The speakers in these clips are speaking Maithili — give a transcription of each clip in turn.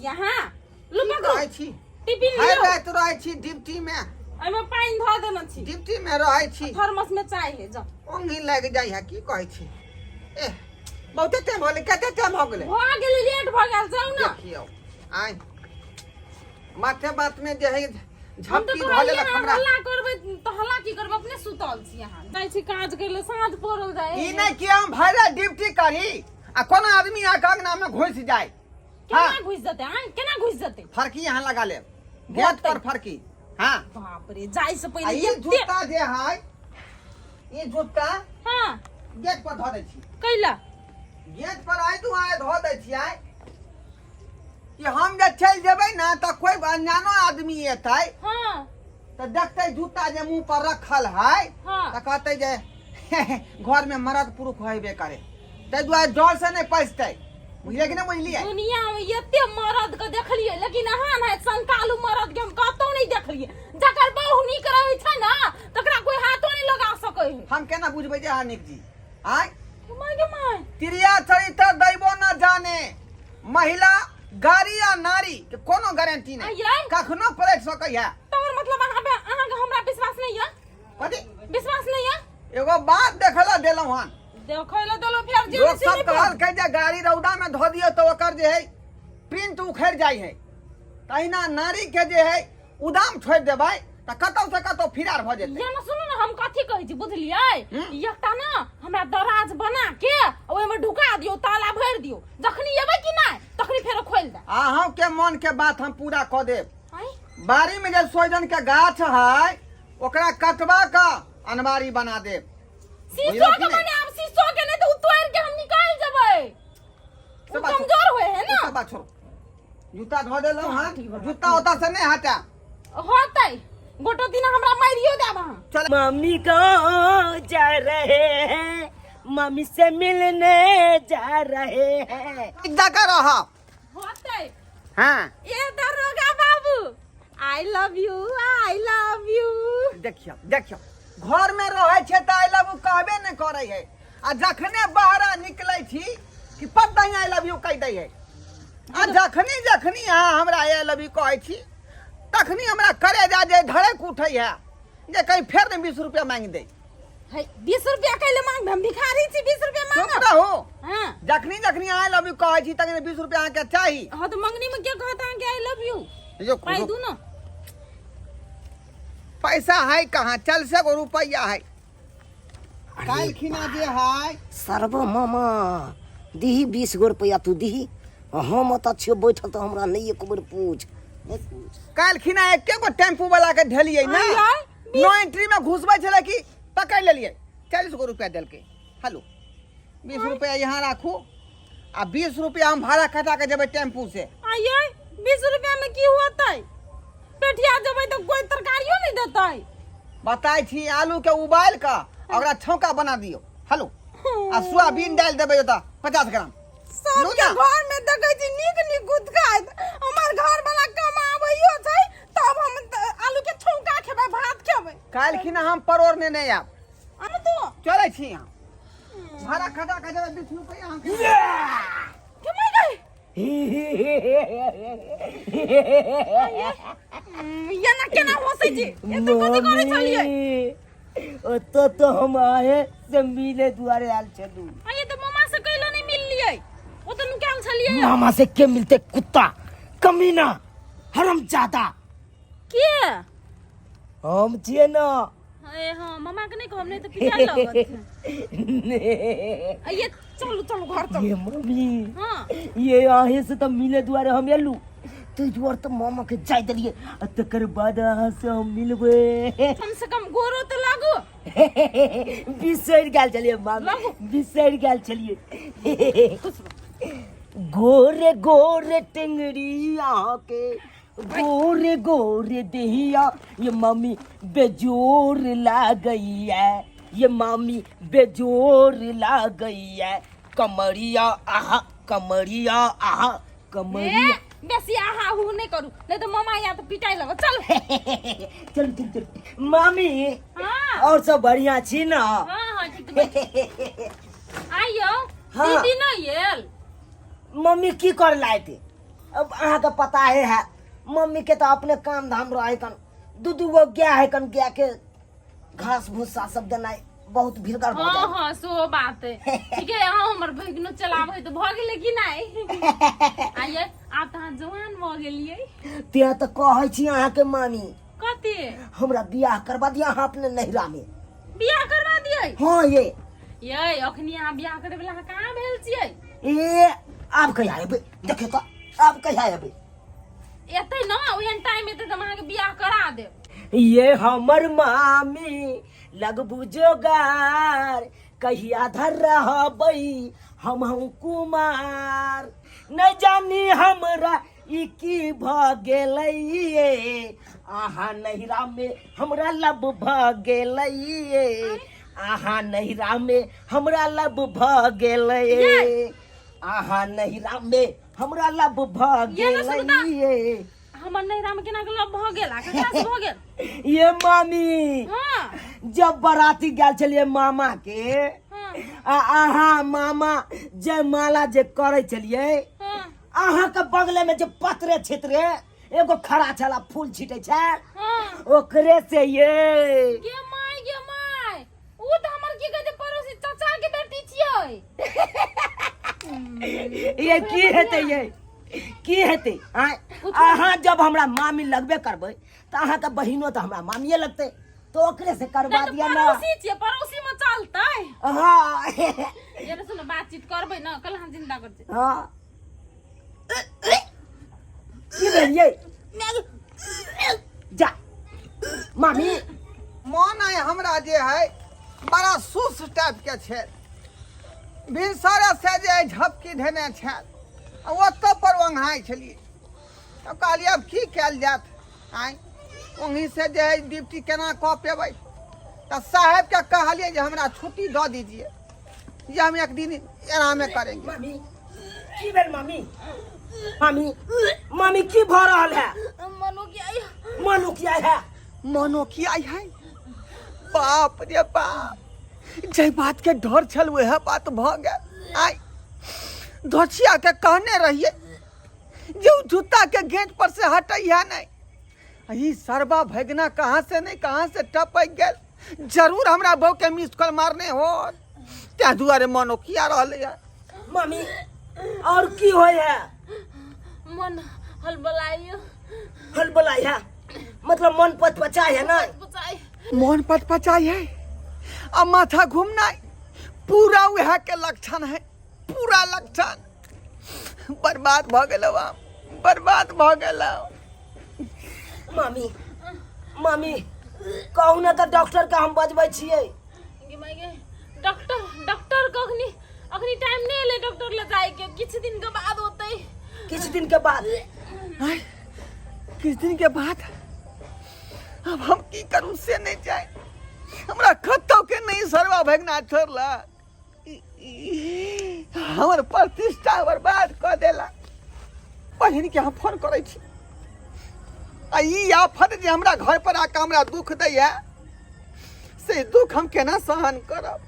छी अहाँ लू की पकड़ू कहै छी टिफिन भरि लियौ राति रहै छी ड्यूटी में एहिमे पानि धऽ देने छी ड्यूटी में रहै छी थर्मस में चाय है जाओ ओंघी लागि जाइ है की कहै छी एह बहुते टाइम भऽ गेलै कते टाइम भऽ गेलै भऽ गेलै लेट भऽ गेल जाउ ने देखियौ आइ माथे बात में जे है हम तऽ झपकी धऽ कहलियै लेलक अहाँ हमरा हल्ला करबै तऽ हल्ला की करबै अपने सुतल छी अहाँ जाइ छी काज करै लए साँझ पड़ल जाइ ई नहि कि हम भरि राति ड्यूटी करी आ कोनो आदमी आके अंगना में घुसि जाय केना हाँ घुसि जेतै आँय केना घुसि जेतै फरकी यहाँ लगा लेब गेट पर फरकी हाँ बाप रे जाइ से आ पहिले ई एते जूता जे है ई जूता हाँ गेट पर धऽ दै छी कैला गेट पर आइ दुआरे धऽ दै छियै कि हम जे चलि जेबै ने तऽ कोइ अनजानो आदमी एतै हाँ तऽ देखतै जूता जे मुँह पर रखल है हाँ। तऽ कहतै जे घरमे मरद पुरुष हेबे करे ताहि दुआरे डर से नहि पचतै बुझलियै कि नहि बुझलियै दुनिया में एते मरद के देखलिए लेकिन अहाँ ने संकालू मरद के हम कतौ नहीं देखलिए जकर बहु नीक रहे छै ना तकरा कोई हाथो नहीं लगा सके है हम केना बुझबै जे अहाँ नीक जी आँय my गे my त्रिया चरित्र दैबो न जाने महिला गाड़ी आ नारी के कोनो गारंटी नहीं आइयै। कखनो पलटि सकै है तोहर मतलब अहाँ पे अहाँ के हमरा विश्वास नहीं है कथी विश्वास नहीं है एगो बात देखला देलहुँ हन देखै लए देलहुँ फेर जे लोक से सब नहीं कहलकै जे गाड़ी रौदा में धो दियौ तऽ ओकर जे है प्रिंट उखड़ि जाइ है तहिना नारी के जे है उदाम छोड़ि देबै तऽ कतौ से कतौ फिरार भऽ जेतै ये ना सुनू ना हम कथी कहै छी बुझलियै एकटा ना हमरा दराज बना के ओहिमे ढुका दियौ ताला भरि दियौ जखनी एबै कि नहि तखनी फेरो खोलि दे अहूँ के मन के बात हम पूरा कऽ देब आँय? बाड़ी में जे सोहजन के गाछ है ओकरा कटवा कऽ अनबारी बना देब शीशो बुझलौ कि के नहि? बनायब शीशो के नहि तऽ उ तोड़ि के हम निकालि जेबै सब उ बात कमजोर होय है ना सब बात छोड़ो जूता धो देलहुँ हन जूता ओतऽ से नहि हटा होतै गोटो दिन हमरा मारियो देब अहाँ चल मम्मी गाँव जा रहे हैं मम्मी से मिलने जा रहे हैं एक जगह रह होतै हाँ ए दरोगा बाबू I love you I love you देखियौ देखियौ घर में रहै छै तऽ I love you कहबे नहि करै है आ जखने बाहरा निकलै छी कि पता ही I love you कहि दै है आ जखनी जखनी अहाँ हमरा I love you कहै छी तखनी हमरा करे जा जे धड़क उठै है जे कहीं फेर ने 20 रुपया मांगि दे है 20 रुपया कैले मांग हम भिखारी छी 20 रुपया चुप मांग रहो हां जखनी जखनी I love you कहै छी तखनी 20 रुपया अहाँके चाही हां तो मंगनी में क्या कहता है कि I love you जो पाई दू ना पैसा है कहाँ चल से गो रुपया है काल्हि खिना जे है सरबो मामा दीही 20 गो रुपया तू दीही आ हम ओतऽ छियौ बैठल तऽ हमरा नहि एक बेर पूछ नहि पूछ काल्हि खिना एके गो टेम्पू वाला के ढेलियै ना आय, आय, नो एंट्री में घुसबै छलै कि पकड़ि लेलियै 40 गो रुपया देलकै हेलो 20 रुपया यहाँ राखू आ 20 रुपया हम भाड़ा कटा के जेबै टेम्पू से आइए 20 रुपया में की होतै पेठिया जेबै तऽ कोई तरकारियो नहीं देतै बताइ छी आलू के उबालि कऽ ओकरा छौंका बना दियौ हेलो आ सोयाबीन डालि देबै ओतऽ 50 ग्राम सबके घर में देखै छी नीक नीक गुद खाइत हमर घर वाला कमाबैयो छै तब हम आलू के छौंका खेबै भात खेबै काल्हि खिना हम परोड़ ने नहि आयब आनु तो चलै छी हम भाड़ा खटा के जेबै 20 रुपैआ हम केना गई एना केना हंसै छी एते कथी करै छलियै ओतऽ तऽ हम आहे से मिले दुआरे आयल छलू आइए तऽ मामा से कैलो नहीं मिललियै ओ तऽ नुकायल छलियै मामा से के मिलते कुत्ता कमीना हरामजादा के हम छियै ना ए हाँ मामा के नहीं कहब नहीं तो पिटाई लगत आइए चलू चलू घर चलू ये मम्मी हाँ ये आहे से तऽ मिले दुआरे हम एलू ताहि दुआरे तऽ मामा के जाय देलियै आ तकर बाद अहाँ से हम मिलबै कम से कम गोरो तऽ लागू बिसरि गेल छलियै मामी लागू। बिसरि गेल छलियै गोरे गोरे टेंगड़ी अहाँके गोरे गोरे देहिया ये मम्मी बेजोर लागैया ये मामी बेजोर लागैया कमरिया आहा कमरिया आहा कमरिया ए, बेसी आहा हु नहीं करू नहीं तो मामा या तो पिटाई लगो चल चल चल चल मामी हाँ और सब बढ़िया छी ना हाँ हाँ ठीक तो आइयो हाँ। दीदी नहीं आयल मम्मी की कर लाते अब अहाँके पता है है मम्मी के तऽ अपने काम धाम रहै कन दू दू गो गाय है कन गाय के घास भूसा सब देनाइ बहुत भीड़गर भऽ हाँ जाइ हाँ सेहो बात है ठीक है अहाँ हमर भगिनो चलाबै तऽ भऽ गेलै कि नहि आइए आब तऽ अहाँ जवान भऽ गेलियै तें तऽ कहै छी अहाँके मामी कते हमरा बियाह करवा दिअ अहाँ अपने नैहरा में बियाह करवा दियै हाँ ये ये अखनी अहाँ बियाह करे वाला अहाँ कहाँ भेल छियै ए आब कहिया एबै देखियौ तऽ आब कहिया एबै एतै न ओहन टाइम एतै तऽ हम अहाँके बियाह करा देब ये हमर मामी लगबू जोगार कहिया धर रहबै हम हूँ कुमार नहि जानी हमरा ई की भऽ गेलै ये अहाँ नैहरा में हमरा लब भऽ गेलै ये अहाँ नैहरा में हमरा लब भऽ गेलै अहाँ नैहरा में हमरा लब भऽ ये ना गेलै सुनता। ये हमर नैहरा में केना के लव भऽ गेल आ ककरा से भऽ गेल ये मामी हाँ जब बराती गेल छलियै मामा के हाँ आ अहाँ मामा जयमाला जे करै छलियै हाँ अहाँके बगले में जे पतरे छितरे एगो खड़ा छला फूल छिटै छै हाँ ओकरे से ये गे माय गे माय ऊ तऽ हमर की कहै छै पड़ोसी चाचा के बेटी छियै ये की हेतै ये की हेतै आँय अहाँ जब हमरा मामी लगबे करबै तऽ अहाँके बहिनो तऽ हमरा मामिए लगतै तऽ ओकरे से करवा नहि तऽ दिअ ना पड़ोसी छियै पड़ोसी में चलतै हाँ ये ने सुनो बातचीत करबै ना कल हम जिंदा कर छै हाँ की भेल ये जा मामी मन आइ हमरा जे है बड़ा सुस्त टाइप के छै भिनसरे से जे है झपकी धेने छल आ ओतऽ पर ओंघाइ छलियै तब कहलियै आब की कयल जायत आँय ओंघी से जे है ड्यूटी केना कऽ पेबै तऽ साहेबके कहलियै जे हमरा छुट्टी दऽ दीजिए जे हम एक दिन आरामे करेंगे मामी की भेल मामी मामी मामी की भऽ रहल है मनु की आई मनु किया है मनो की आई है बाप रे बाप जे बात के डर छल वह बात भऽ गेल आइ धोछिया के कहने रहिए जे उ जूता के गेट पर से हटैया नहीं आ ई सरबा भगना कहाँ से नहीं कहाँ से टपक गेल जरूर हमरा बहू के मिस कॉल मारने हो त्या दुआरे मनो किया रहले है मामी और की होय है मन हलबलाइयो हलबलाई है मतलब मन पचपचाय है ना बुझाइ मन पचपचाई है आ माथा घूमनाई पूरा वह के लक्षण है पूरा लक्षण बर्बाद भ गेलौ हम बर्बाद भ गेलौ मामी मामी कहू ना तऽ डॉक्टर के हम बजबै छियै गे माय गे डॉक्टर डॉक्टर कखनी अखनी टाइम नहीं एलै डॉक्टर लग जाए के किछु दिन के बाद होतै किछु दिन के बाद आय, किछु दिन के बाद अब हम की करू से नहीं जाए हमरा कतौ के नहीं सरवा भगना छोड़ला हमर प्रतिष्ठा बर्बाद कऽ देला बहिन के हम फोन करै छी आ ई आफत जे हमरा घर पर आके हमरा दुख दैया से दुख हम केना सहन करब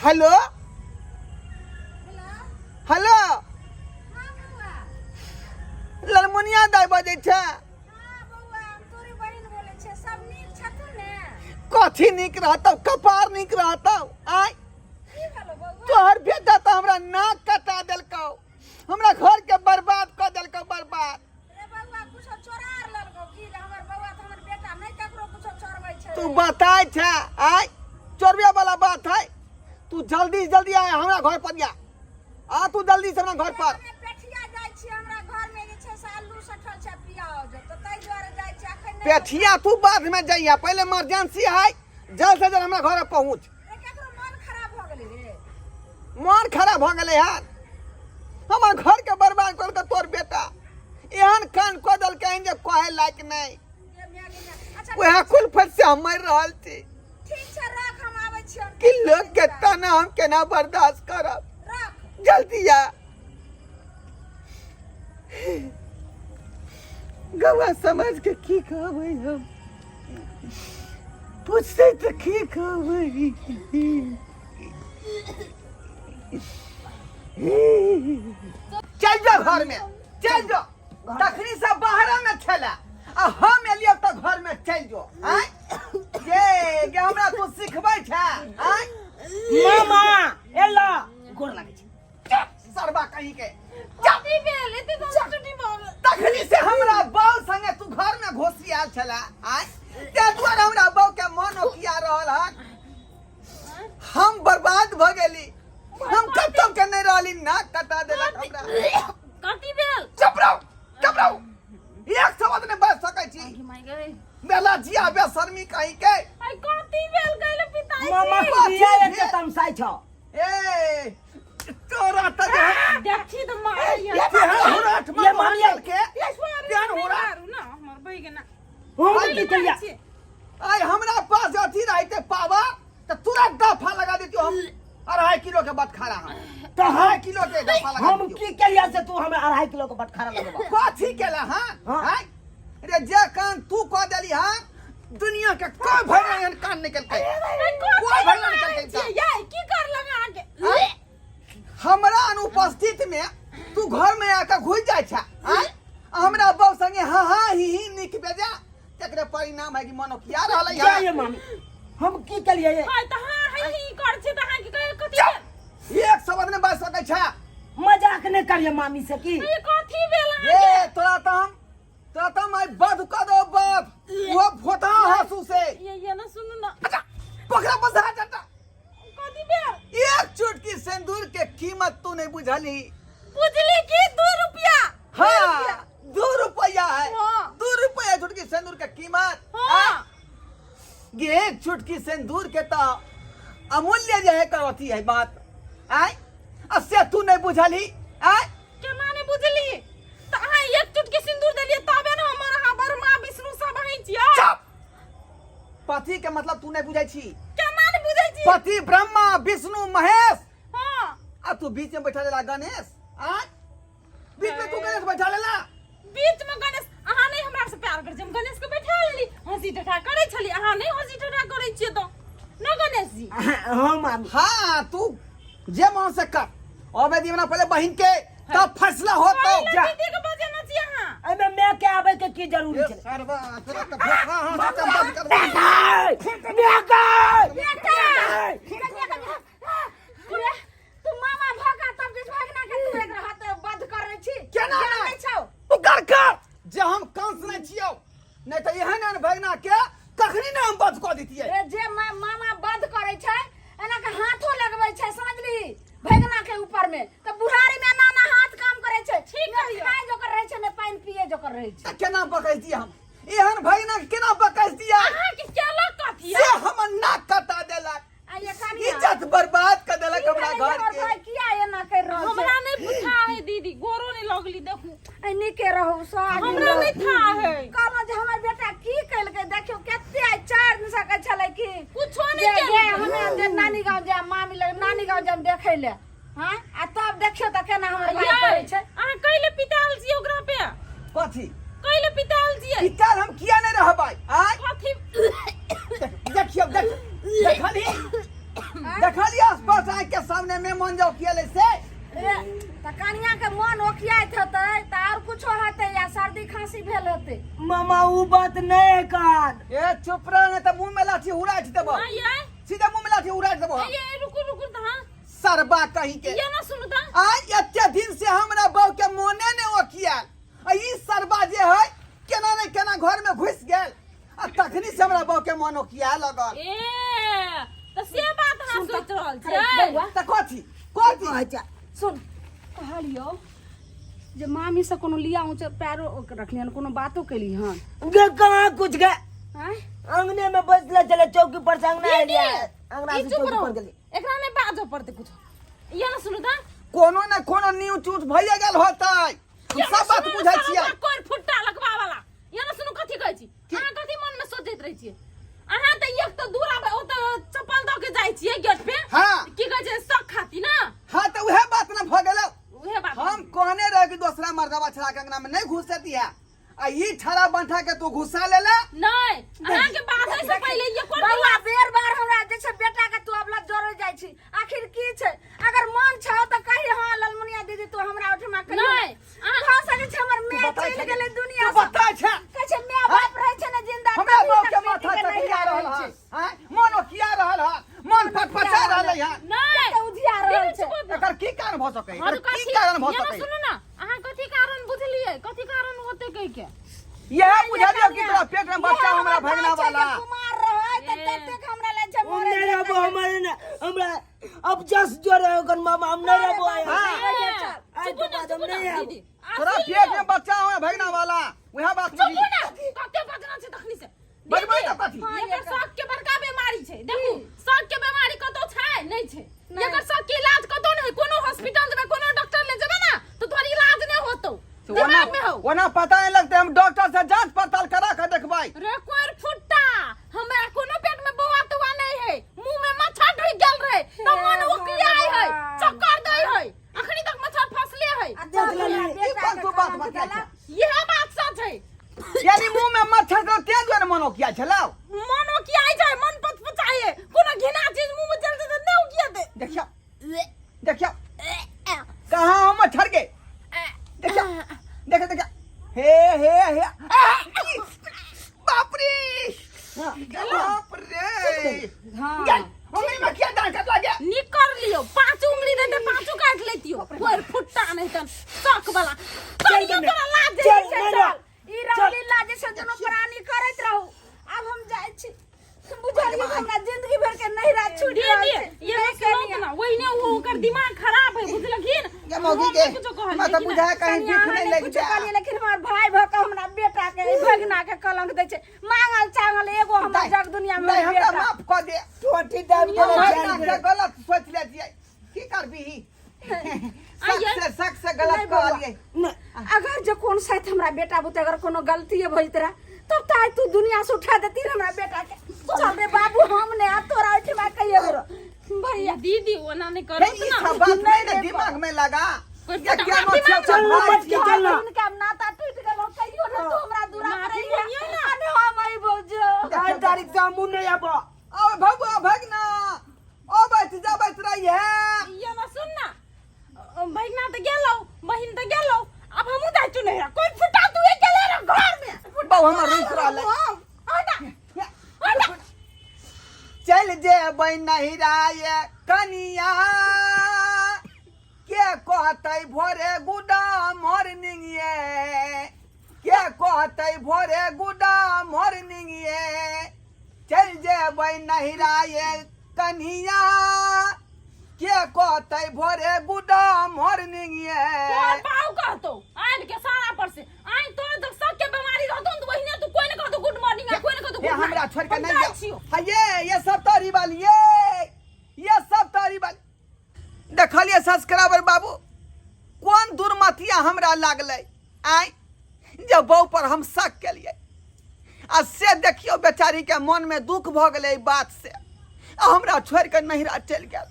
हेलो हेलो ललमुनिया दाइ बजै छै कथी नीक रहतौ कपार नीक रहतौ आय तोहर बेटा तऽ हमरा नाक कटा देलकौ हमरा घर के बर्बाद कऽ देलकौ बर्बाद तू बताय छै आय चोरबे वाला बात है तू जल्दी जल्दी आय हमरा घर पर जा आ तू जल्दी से हमरा घर पर पेठिया जाइ छी हमरा घर में जे छै से आलू सठल छै पियाज तऽ ताहि दुआरे जाइ छी अखन नहि पेठिया तू बाद में जाइया पहले इमरजेंसी है जल्द से जल्द हमरा घर पर पहुँच रे केकरो मन खराब भऽ गेलै रे मन खराब भऽ गेलै हन हमर घर के बर्बाद कर के तोर बेटा एहन कान कऽ देलकै हन जे कहे लायक नहि गे माय गे माय। अच्छा वएह कुल फट से हम मरि रहल छी ठीक छै रख हम आबै छी हम कि लोग के ताना हम केना बर्दाश्त करब रख जल्दी आ गौआ समझ के की कहबै हम पूछते तऽ की कहबै चल चल जो घर में चल जो तखनी से बाहर में छला आ हम एलियो त घर में चल जो आय ये के हमरा तू सिखबै छै आय मामा एला गोर लागै छै सरबा कहीं के कथी भेल एते तो चुटी भऽ गेल तखनी से हमरा बाऊ संगे तू घर में घुसी आयल छला आय ते दुआरे हमरा बाऊ के मन ओकिया रहल हन हम बर्बाद भ गेली हम कतौ के नहीं रहली नाक कटा देलक हमरा कथी भेल चुप रहो चुप रहो एक शब्द नहीं बाज सकै छी my गए मेला जिया बेशर्मी कहीं के आई कथी भेल गइल पिताजी मामा कथी किया भेल? एते तमसाइ छौ ए तोरा त जे देखी त मारिया तेहन हुराठ ये मामी मारल के तेहन हुराठ मारू ना हमर बहिन ना हम की कहिया आइ हमरा पास अथी रहते पावर त तुरंत दफा लगा देतियो हम 2.5 किलो के बटखारा हम तो हम 2.5 किलो के दफा लगा हम देतियो की कहिया से तू हमें 2.5 किलो के बटखारा लगबा कथी केला हाँ हाँ। हाँ रे जे कान तू कह देली हाँ दुनिया के कोई भर एहन कान निकल के कोई भर नहीं निकल के ये की कर लगा आगे हाँ? हमरा अनुपस्थित में तू घर में आकर घुस जाय छा आय हमरा बहू संगे हाँ हाँ ही ही निक बेजा तकरे परिणाम है कि मनो किया रहलै जा है ये मामी हम की कलिए ये हाय त हां है ही कर छे त हां की कहे कथी भेल एक शब्द ने बाज सकै छा मजाक नहीं करिए मामी से की ये कथी भेल ये तोरा त हम आइ बध क दो बध वो फोता हंसू से ये ये ना सुनू ना अच्छा पकड़ा बसा चटा कथी भेल एक चुटकी सिंदूर के कीमत तू नहीं बुझली बुझली की 2 रुपया हाँ 2 रुपया है हाँ। 2 रुपया चुटकी सिंदूर के कीमत हाँ ये एक चुटकी सिंदूर के तो अमूल्य जे है कर अथी है बात आय अब से तू नहीं बुझली आय केना नहीं बुझली त अहाँ एक चुटकी सिंदूर देलियै तबे ने हमर अहाँ ब्रह्मा विष्णु सब अहीं छियै चुप पति के मतलब तू नहीं बुझै छी केना नहीं बुझै छी पति ब्रह्मा विष्णु महेश हाँ आ तू बीच में बैठा लेला गणेश आय बीच में तू गणेश बैठा लेला बीच में गणेश अहाँ नहीं हमरा से प्यार करै छी हम गणेश के बैठा लेली हंसी ठट्ठा करै छली अहाँ नहीं हंसी ठट्ठा करै छियै तऽ न गणेश जी हाँ मामी हाँ तू जे मन से कर अबे दीवना पहले बहिन के तब फैसला हो तो पहिले जा। दीदी के बजेना छी अहाँ एमे मैं के आबे के की जरूरी ये छलै सरवा तोरा त फोफा हाँ से चंपा कर बेटा रे, तू मामा भगा तब जे भगना के तू एकरा हाथ बंद करै छी केना ज्ञान नहि? नहि छौ तू कर कर जे हम कंस नहीं छियौ नहीं तो एहन एहन भगना के कखनी ने हम बंद कऽ दितियै रे जे मामा बंद करै छै एना के हाथो लगबै छै समझली भगना के ऊपर में तऽ बुढ़ारी में एना एना हाथ काम करै छै ठीक ने कहियौ। खाय जोकर रहै छै ने पानि पिए जोकर रहै छै तऽ केना बकैस दियै हम एहन भगना के केना बकैस दियै अहाँ के केलक कथी से हमर नाक कटा देलक आ ये कनिया इज्जत बर्बाद कर देलक की हमरा भेलै घर हमर के भाई किया एना करि रहल छै हमरा नहीं बुझा है दीदी गोरो नहीं लगली देखू ऐ नीके रहू सोहागिन हमरा रहू। नहीं था है कहलहुँ जे हमर बेटा की केलकै देखियौ कते आइ 4 दिन से कहै छलै कि कुछो जे नहीं जे केलकै हमे जे नानी गाँव जायब मामी लग नानी गाँव जायब देखै ले हँ आ तब देखियौ तऽ केना हमर भाई यै, करै छै अहाँ कैले पिताल छियै ओकरा पे कथी कैले पिताल छियै पिताल हम किया नहीं रहबै आय कथी देखियौ देख देखली देखली स्पष्ट आँख के सामने में मन जाओ किया ले से ए, तऽ कनिया के मन ओकियाइत हेतै तऽ आओर कुछो हेतै या सर्दी खांसी भेल हेतै मामा उ बात नहीं कान ए चुप रह नहीं तो मुंह में लाठी उड़ाट देबो हाँ यै सीधा मुंह में लाठी उड़ाट देबो यै रुकू रुकू तऽ हाँ सरबा कहीं के ये ना सुनू तऽ आइ एते दिन से हमरा बहू के मोने ने ओकियाल आ ई सरबा जे है केना ने केना घर में घुस गेल आ तखनी से हमरा बहू के मन ओकिया लगल ए तऽ से बात अहाँ सोचि रहल अरे छियै बौआ तऽ कथी कथी अच्छा सुन कहलियौ जे मामी से कोनो लिया ऊँच पैरो रखली हन कोनो बातो केली हन गे कहाँ कुछ गए आँय अंगने में बैठले चले चौकी पर से अंगना दीदी, एलिया अंगना ई से चुप चौकी रहू पर गेली एकरा नहि बाजऽ पड़तै कुछो ये ना सुनू तऽ कोनो ने कोनो न्यूज चूज भइए गेल होतै हम सब बात बुझै छियै कोर फुट्टा लगवा वाला ये ना सुनू कथी कहै छी अहाँ कथी मन में सोचैत रहै छियै अहाँ तऽ एक तऽ दूर आबै ओतऽ चप्पल दऽ के जाइ छियै गेट पे हाँ। की कहै छै शक खाती ना हाँ तऽ उहे बात ने भऽ गेल उहे बात हम कहने रहे कि दोसरा मर्दवा छड़ा के अंगना में नहीं घुसती है आ ई छड़ा बंठा के तू घुसा लेला नहीं अहाँ के बाजै से पहिले ये कोन बौआ बेर बार हमरा जे छै बेटा के तू अबला जोड़े जाइ छी आखिर की छै अगर मन छौ तऽ कही हाँ ललमुनिया दीदी तू हमरा ओहिठमा कहियो नहीं सकै हाँ, एकर तो की कथी कारण भऽ ये ना सकै सुनू ना, अहाँ कथी कारण बुझलियै, कथी कारण होतै कहि के? यह बुझलियो कि तोरा पेट में बच्चा इएह हमरा हमर भगना भाय छै वाला जे कुमार रहै तऽ ए। ततेक हमरा लै छै हम मरे नहीं रहबो हमर ना हमरा अब जस जो रहे ओकर मामा हम नहीं रहबो अरे हाँ। बाबा, चल। आइ चुपू के ना, बाद हम चुपू ना, नहीं आबो। दीदी। आ, तोरा सुनि पेट लियौ। में बच्चा हमरा भगना वाला वएह बात चुपू बुझी ना, कते बजना छै तखनी से। बजबै दीदी, तऽ कथी? हाँ, एकर शौक के बड़का बीमारी छै। देखू, शौक के बीमारी कतौ छै? नहि छै। एकर शौक के इलाज कतौ नहि, कोनो हॉस्पिटल जेबै, कोनो डॉक्टर ले जेबै ना, तऽ तोहर इलाज नहि होतौ। ओना दिमाग में हौ। ओना पता नहीं लगते हम डॉक्टर से जांच पड़ताल करा के देखबै रे कोर फुट्टा, हमरा कोनो पेट में बौआ तौआ नहीं है, मुंह में मच्छर ढुक गेल रहे तो मन उकियाई है, चक्कर दै है, अखनी तक मच्छर फंसले है। आ चल, देख लेली। ई बेटा कोन के तू बात कलंक बतबै देलक। छै यह बात सच है। यानी मुंह में मच्छर के तेज दुआरे मन ओकिया छलौ मन उकियाई जाए, मन पचपचाई है, कोनो घिना चीज मुंह में चल जेतै नहीं उकियाते। देखियो देखियो कहाँ हम मच्छर के देखियो देखो देखियो हे हे हे आ, ई, बाप रे बाप रे हाँ। गल, उंगली में किया दांत कट लगे निकर लियो, पांच उंगली देते पांचो काट लेतियो, कोई फुट्टा नहीं तन शौक वाला चल कहियो बने। तोरा लाज चल, जाइ छै। नहीं रह। ई रामलीला जे छै दुनू प्राणी करैत रहू। आब हम जाइ छी, बुझलियै? हमरा जिंदगी भर के नहिरा छूट रहल दीदी छै। ये नहि सुनो कनिया। ना, वही ने वो ओकर दिमाग खराब है, बुझलखिन? ये मौगी के हम कुछो कहलियै मैं तो कि ना? बुझाया कहीं कनिया, दुख अहाँ नहीं नहि लग कुछो जाए। कहलियै, लेकिन हमर भाय भऽ कऽ हमरा बेटा के ई भगना के कलंक दै छै। मांगल चांगल एगो हमर जग दुनिया में नहीं हमरा बेटा। माफ कर दे। टोटी दाबि के भगना जान के गलत सोच ले छियै, की करबी, शक से शक से गलत नहीं बौआ। कहलियै। नहीं। अगर जे कोन साथ हमरा बेटा बुते अगर कोनो गलती भऽ जेतै रहे, तब तऽ आइ तू दुनिया से उठा देती रे हमरा बेटा के। चल रे बाबू, हम ने आ तोरा ओहिठमा कहियो रो भैया। दीदी ओना नहीं हे, करो ई ना। सब बात नहीं नहीं ने दिमाग में लगा। कोई ये फटा क्या माफी छे मांगो। चल ना, भाई मत के चल ना। इनका नाता टूट गेलो, कहियो ने तू हमरा दूरा पर माफी अइहे। मांगियो ना। आ ने हम अइबो जो। आइ तारीख से हमहूँ नहीं आबो। अब भगवा भगना ओ बैठ जा बैठ रही है। ये ना सुन ना, बहिना तऽ गेलौ, बहिन तऽ गेलौ, अब हमहूँ जाइ छु नैहरा। कोई फुटा तू एक गेले रह घर में। बहु हमर रुस रहलै। हटा हटा। चल जेबै नहिराय कनिया, के कहतै भोरे गुड मॉर्निंग ये, के कहतै भोरे गुड मॉर्निंग ये। चल जेबै नहिराय कनिया, के कहतै भोरे गुड मॉर्निंग ये। तोहर बाऊ कहतो आबि के सारा पर से आइ तो जब सबके बीमारी रहतो न, तो वहिने तू कोई ने कहतो गुड मॉर्निंग आ कोई ने कहतो ये गुड हमरा छोड़ के नहीं जाओ। जाओ। हाँ, ये सब तारी वाली, ये सब तारी वाली। देखलिए सब्सक्राइबर बाबू, कोन दुर्मतिया हमरा लागलै आइ जे बहू पर हम शक केलिए, आ से देखियो बेचारी के मन में दुख भऽ गेलै एहि बात से, आ हमरा छोड़ के नहिरा चलि गेल।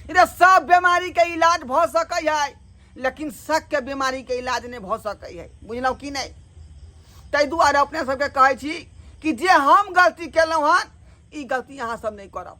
रे सब बीमारी के इलाज भऽ सकै है, लेकिन शक के बीमारी के इलाज नहि भऽ सकै है, बुझलहुँ कि नहि? ताहि दुआरे अपने सबके कहै छी कि जे हम गलती केलहुँ हन, ई गलती अहाँ सब नहि करब।